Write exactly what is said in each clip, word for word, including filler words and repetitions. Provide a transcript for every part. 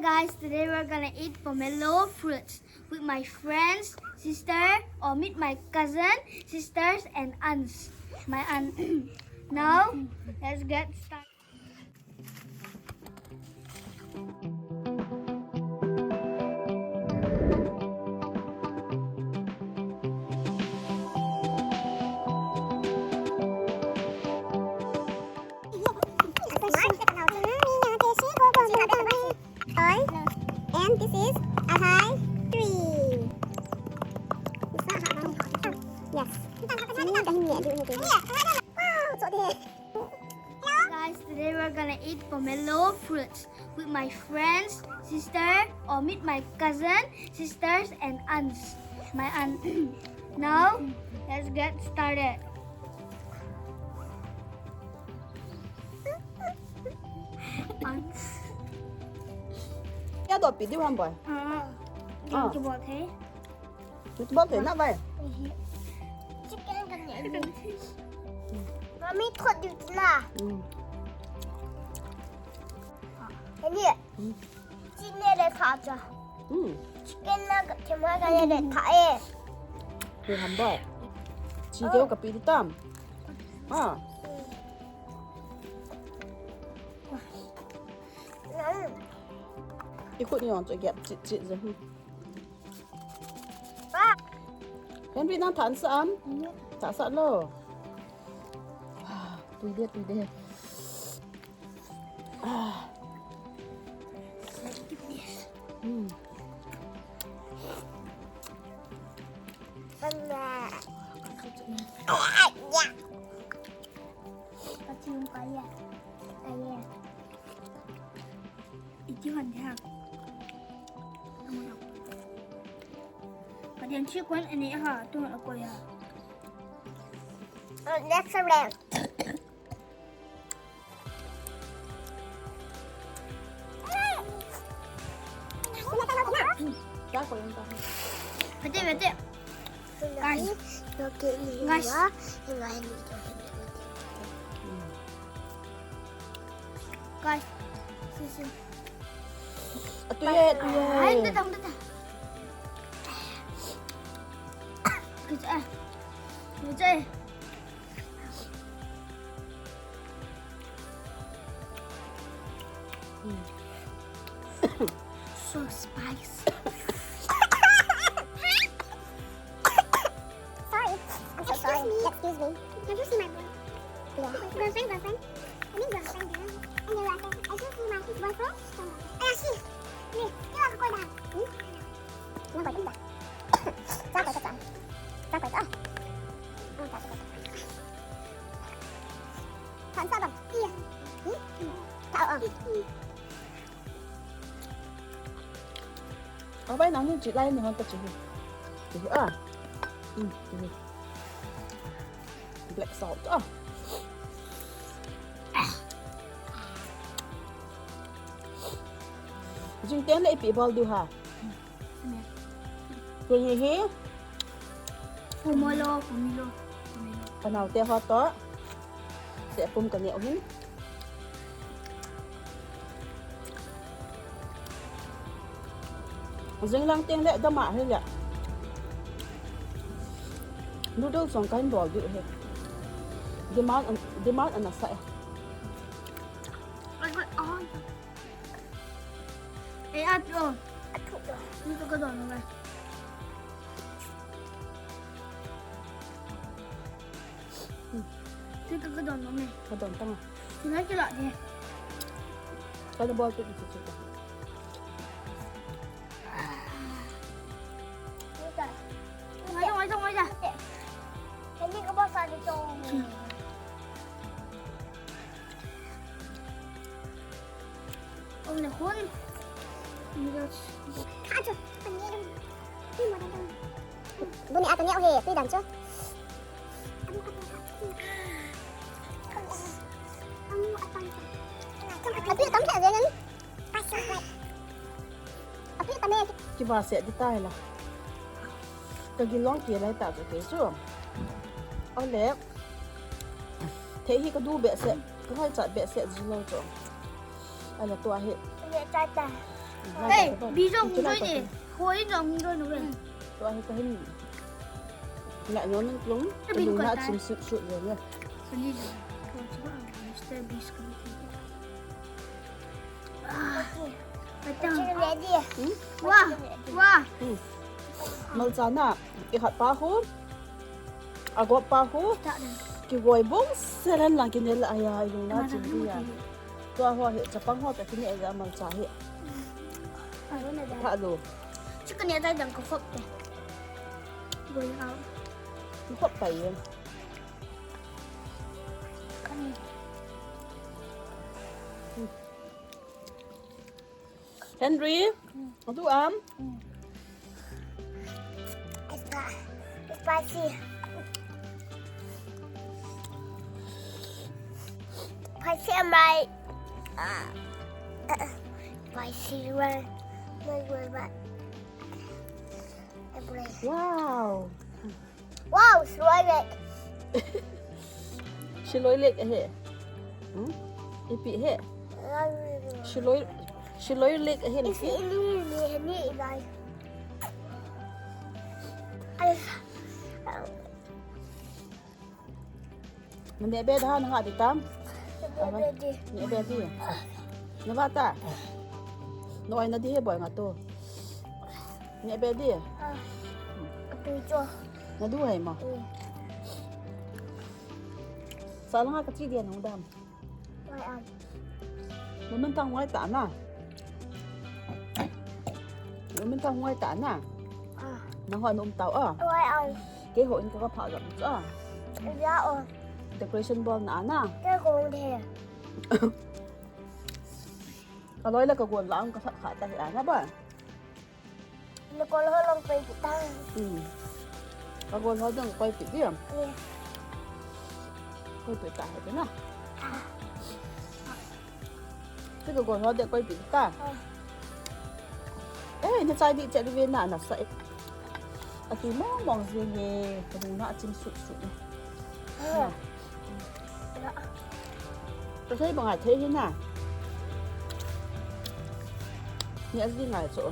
Guys, today we're gonna eat pomelo fruits with my friends, sister, or meet my cousin, sisters, and aunts. My aunt. Now, let's get started. Oi. And this is Ahai three. Yes. Wow, so there. Guys, today we're gonna eat pomelo fruits with my friends, sister, or meet my cousin, sisters, and aunts. My aunt. Now, let's get started. Aunts. क्या दो पी दी हम बॉय? हाँ। हाँ। ये बहुत है। Tua bol te na vai. Chicken kan ni. Mami thot diu na. Ni. Chicken le tha cha. Chicken na ka thema ka le tha e. Tua ham ba. Chi keu ka pi di tam. Ha. I khut ni ong chu gap chit chit je. Henry, nang tha an sa am? Tha sa lo. Tui de, tui de. Iti hon dia. Kadian chi kon ani ha tu la ko ya. Next round. Bete, bete. Guys. Guys. Guys. Si, si. Atu ye, atu ye. Ai, dah, dah, dah. Kejap, eh. Kejap, eh. So spicy. Sorry. I'm so sorry. Excuse me. Can you see my boy? Yeah. Girlfriend, girlfriend. I mean girlfriend, girl. And your boyfriend. I just see my boyfriend. Yeah, see. Me. You have to go down. Hmm? Nang koy da. Sa koy ka sa. Sa koy ka. Ang sa koy ka. Sa sa ba? Iya. Hmm? Sa o. Abai nang ni chilai ni hon ka chi. Chi a. Hmm. Black salt. Ah. Jing ten le ipi bol diu ha. Kuni hi. Pumolo, pumilo, pumilo. Kanao te ho to. Se pum kani o hin. Jing lang teng le dama hi le. Noodle song kan bol diu hi. Demand, demand ana sa e. Eh, at o. At o. Dito ka doon, okay? Dito ka doon, okay? Ka doon, tanga. Sila, sila, di. Kada bol tu dito, dito. Ngayon, ngayon, ngayon. Hindi ka ba sa dito? Om le khun. Kha chu, pan ye dum. Tui mo dan dum. Bu ni a tang ye o he, tui dan chu. Amu atang. Amu atang. Api tam khe ve ngan. Api tam e. Kiba se di tai la. Ka gilong ke lai ta chu ke chu. Ole. Thei hi ka du behseh, ka hoi chat behseh ji lo chu. Ala tua hi. Ni chai ta. Hey, bijong hung join e. Hoi jong hung join e. Tua hi kahin. Ngai nom in tlung. Ka lungna chim sut sut le le. Mister Beast ka. Ready. Wah, wah. Malcha na, ikhat pa khu. Agop pa khu. Kigoi bung selen lang kinel aya ilungna chim dia. Tua ho hi chapang ho ta kine aya malcha hi. Tha lo. Chu kane tai dang ko khop te. Going out. Khop pa ye. Henry, adu am. Spicy. Spicy my uh, spicy one. My one. Wow. Wow, sloi lek. Siloi lek ahi. Hmm? Ipi he. Siloi, siloi lek ahi. Isi ini ini ini ibai. Ai. Nane be da na nga di tam. Nane be di. Nane be di. Na ba ta. No ai na di he boy nga to. Nane be di. Ah. Atu cho. Na du hai ma. Sa la nga ka chi dia nung dam. Wai an. Mo min tang wai ta na. Mo min tang wai ta na. Ah. Na ho num tau a. Wai an. Ke ho in ka ka pha ga cha. Ya o. Decoration bol na na. Ke ko de. Ka loi la ka gol la ang ka sa kha ta hi a na ba. Na gol ho long pei ta. Hmm. Ka gol ho dang koi pi dia. Ye. Koi pi ta ha na. Ti ka gol ho de koi pi ta. Ah. Eh, na chai di che di ve na na sa. Ati mong mong zing e, ka ding na chim sut sut. Ah. Ka sei bang a thei hi na. Ni a zi ngai cho.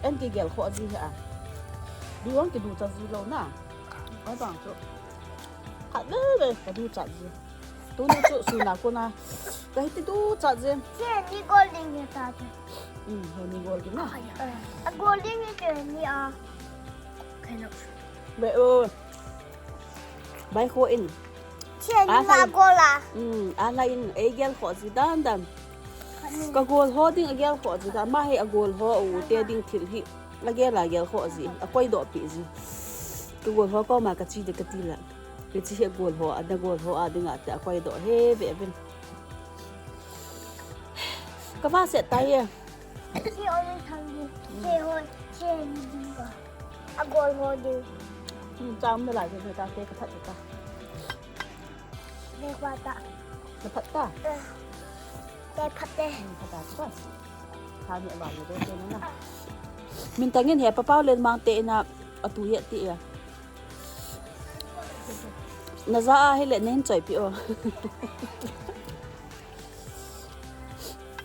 En ki gel kho a zi hi a. Du wang ki du cha zi lo na. Ai bang cho. Khat le le ka du cha zi. Tu ni cho su na ko na. Ka hi ti du cha zi. Che ni gol ding ni ta che. Um, he ni gol ding na. A gol ding ni che ni a. Kai lo. Be o. Bai kho in. Chia ni la gol a. Um, a la in, ei gel kho zi dan dan. Ka gol ho ding a gel kho zi dan. Ma he a gol ho u te ding thil hi. A gel a gel kho zi. A koi do pi zi. Ka gol ho ko ma ka chi de ka ti la. Ka chi he gol ho, a da gol ho a ding a te a koi do he ve ve. Ka va se ta ye. Che o ni thang ni. Che ho, che ni ding ka. A gol ho ding. Hmm, chang me lai je ta te ka phat ta. De kwa ta. Ka phat ta. Eh. Te phat te. Hmm, phat ta ta. Kha ni ba ni de te na. Min tangin he pa pau len mang te na atu he ti ya. Na za a hi le nen choi pi o.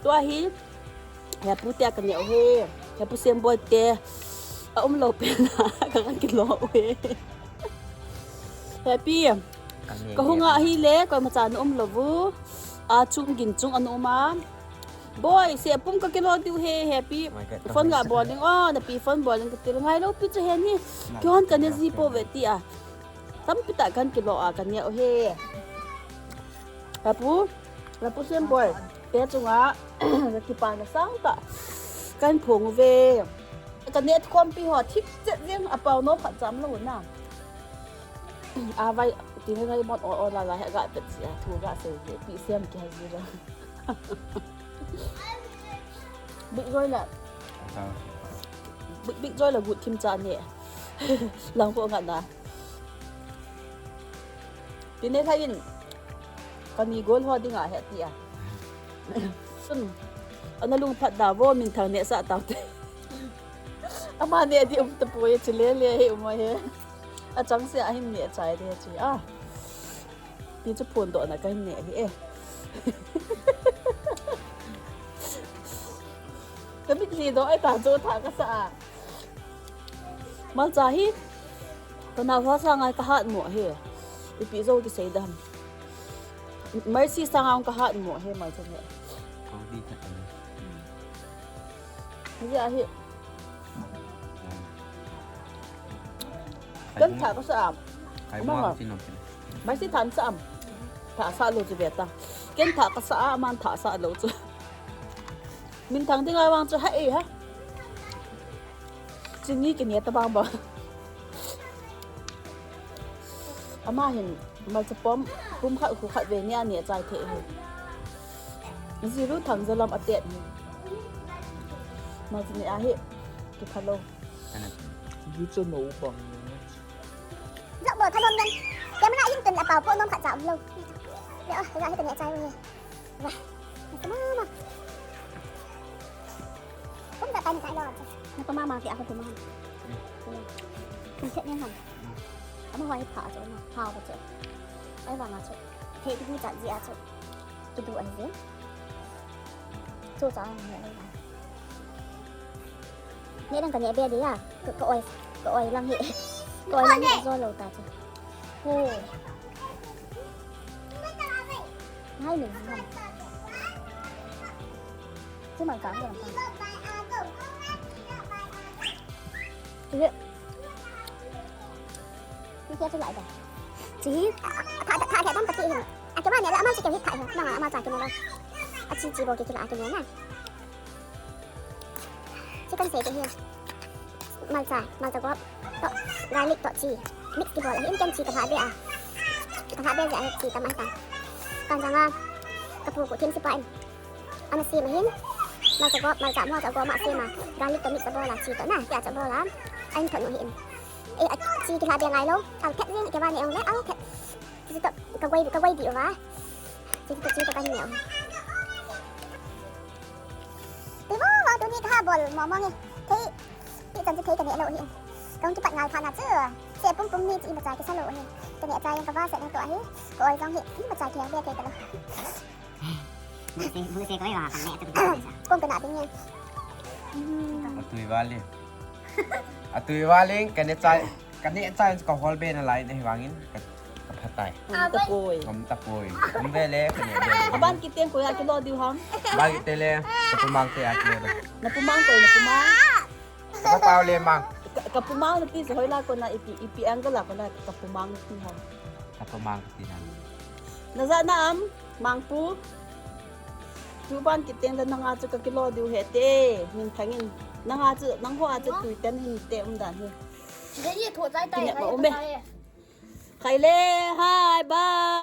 Tua hi, he pu te ka neo he, he pu sem boi te, a um lo pe na, ka ka kilo he. Happy. Ka hunga hi le, koi ma cha na um lo vu. A chung gin chung an um a. Boi, se pum ka kilo diu he, Happy. Phone ga bol ding, oh, na pi phone bol ding ka til ngai lo pi chu he ni. Kihon ka ne ji po ve ti a. Tampi ta kan kilo a ka neo he. Apu, apu sem boi. Te chunga, ka kipa na sang ta. Kan phong ve. Ka net khom pi ho thik chet jeng a pau no khat cham lo na. A vai, ti ngai bon o o la la he ga pet si a thu ga se ve pi sem ki ha ji la. Big Joy la. Big, Big Joy la gut thim cha ne. Lang ko nga na. Ti ne kha in. Ka ni gol ho ding a he ti a. Sun. Ana lung phat da vo min thang ne sa ta te. Ama ne di um ta po ye chule le he um he. A chang se a hin ne chai de chi a. Ti chu phun do na ka hin ne hi e. Ka mit li do ai ta jo tha ka sa a. Malcha hi. Ka na hua sa ngai ka hat mo he. Ipi jo ki sei dan. Mercy sa ngai ka hat mo he malcha he. Kong di ta. Ni a hi. Kan tha ka sa am. Kai Mama. Mo sin nom. Mercy than sa am. Tha sa lo chu ve ta. Ken tha ka sa a man tha sa lo chu. Min thang ding ai vang chu ha e ha. Chini ki ne ta bang ba. Ama hin malcha pom pum khat khu khat ve ni a ni a chai the hi. Ziru thang zalam a tet ni. Malcha ni a hi ki phalo. Ana. Ju cha no bang ni. Vlog bo thalom dan. Camera in tun a pau po nom khat cha um lo. Ya, ya hi ta ni a chai u hi. Wah, mama. Kum ta tan ta lo. Na pa mama ki ako tum han. Kum chet ni han. Ama wai pha cho na, pha ko cho. Ai wa nga cho. Thei tu cha ji a cho. Tu tu ai je. Cho cha ai ni ai. Ni dang ka ni be de ya. Ka, ka oi, ka oi lang hi. Ka oi lang hi zo lo ta cho. Ho. Ngai min. Chu man ka ngai ka. Chu hi. Chu hi chu lai da. Chu hi. Tha, tha, tha, tha, dam pati hin. A ke ba ne la ama chu ke hi tha hin. Ma nga ama cha ke ne la. A chi chi bo ke ke la ke ne na. Chicken sei ke hi. Malcha, malcha gop. To, garlic to chi. Mix kibol ahin ken chi ka lha be a. Ka lha be jeh a chi ka man ta. Kan jang a. Ka pu ku thim sipa in. Ana sem ahin. Malcha gop, malcha mo cha gop ma sem a. Garlic to mix a bol a chi to na. Tia cha bol a. Ahin thon u hin. E, a chi ki lha be ngai lo. Al phet jing ke ba ne ong le. Al phet. Chi to ka goi, ka goi di u va. Chi to chi to kan ne ong. Ti vo vo tuni ka bol mo mo nge. Thei. Ti chan chu thei ka ne lo hi. Kong kipat ngal pha na chu. Se pum pum ni chi ma cha ki sa lo hi. Ka ne cha yang ka va se ne to hi. Ko oi jong hi. Ni ma cha ki yang be thei ka lo. Mu se, mu se ko oi va ka ne to. Kong ka na ding ye. Atui vale. Atui vale ka ne cha. Ka ne cha ka hol be na lai ne vangin. Ka Ka phatai. Ngam tapoi. Ngam tapoi. Ngam ve le, ka ne ve le. Aban kit teng koi a kilo diu ham. Ban kit teng le, ka pumang te a kilo. Na pumang koi, na pumang. Ka pau le mang. Ka, ka pumang na ti se hoi la ko na ipi, ipi angle la ko na ka pumang na ti ham. Ka pumang ti ham. Na ja na am, mang pu. Tu ban kit teng le na nga chu ka kilo diu he te. Min thangin. Na nga chu, nang ho a chu tui ten hin te um dan hi. Ye ye tho jai tai. Kine ma um be. Khai le, hai, bye.